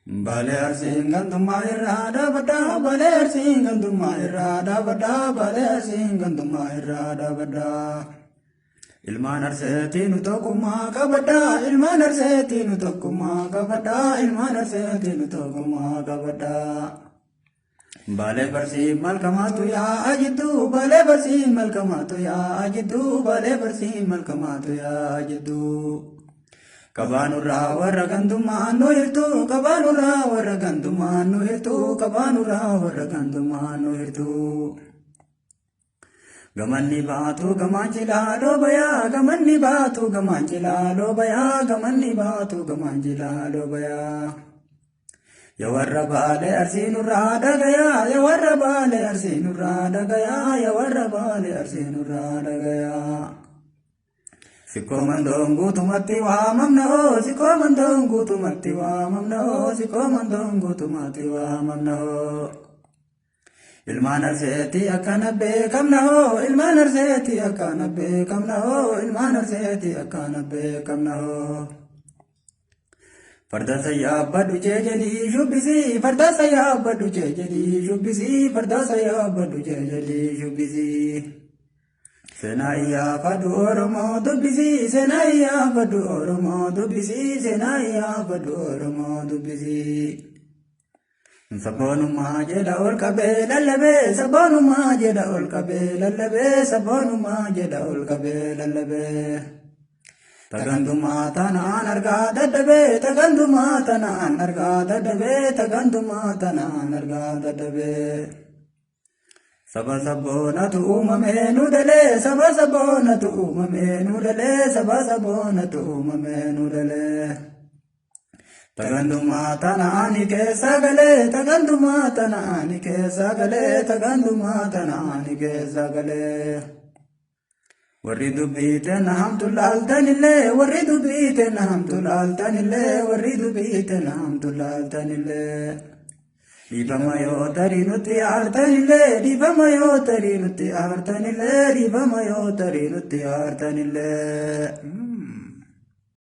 Baalee Arsiin gantummaa irraa dhaabadhaa, Baalee Arsiin gantummaa irraa dhaabadhaa, Baalee Arsiin gantummaa irraa dhaabadhaa. Ilmaan Arseetii nu tokkummaa qabadhaa, ilmaan Arseetii nu tokkummaa qabadhaa, ilmaan Arseetii nu tokkummaa qabadhaa. Baalee barsiin malkamaatu yaa'a jidduu, baalee barsiin malkamaatu yaa'a jidduu, baalee barsiin malkamaatu yaa'a jidduu. Qabaanurraa warra gantummaan nu hirtu, qabaanurraa warra gantummaan nu hirtu, qabaanurraa warra gantummaan nu hirtu. Gamanni baatu gamaan cilaaloo bayaa, gamanni baatu gamaan cilaaloo bayaa, gamanni baatu gamaan cilaaloo bayaa. Ya warra Baalee Arsii nurraa dhagayaa, ya warra Baalee Arsii nurraa dhagayaa, ya warra Baalee Arsii nurraa dhagayaa. Sikkoo Mandoon guutumatti waamamna hoo, sikkoo Mandoon guutumatti waamamna hoo, sikkoo Mandoon guutumatti waamamna hoo. Ilmaan Arseetii akkana beekamna hoo, ilmaan Arseetii akkana beekamna hoo, ilmaan Arseetii akkana beekamna hoo. Farda sayyaabadhu jee jedhii shubbisii, farda sayyaabadhu jee jedhii shubbisii, farda sayyaabadhu jee jedhii shubbisii. Seenaa iyyaafadhu Oromoo dubbisii, seenaa iyyaafadhu Oromoo dubbisii, seenaa iyyaafadhu Oromoo dubbisii. Sabboonummaa jedha ol qabee lallabee, sabboonummaa jedha ol qabee lallabee, sabboonummaa jedha ol qabee lallabee. Tagantumaa tanaan argaa dadhabee, tagantumaa tanaan argaa dadhabee, tagantumaa tanaan argaa dadhabee. Saba sabboonatu uumamee nu dalee, saba sabboonatu uumamee nu dalee, saba sabboonatu uumamee nu dalee. Tagantumaa tanaani keessa galee, tagantumaa tanaani keessa galee, tagantumaa tanaani keessa galee. Warri dubbii tena hamtu laaltanillee, warri dubbii tena hamtu laaltanillee, warri dubbii tena hamtu laaltanillee. Dhiifama yoo tarii nutti aartanillee, dhiifama yoo tarii nutti aartanillee, dhiifama yoo tarii nutti aartanillee.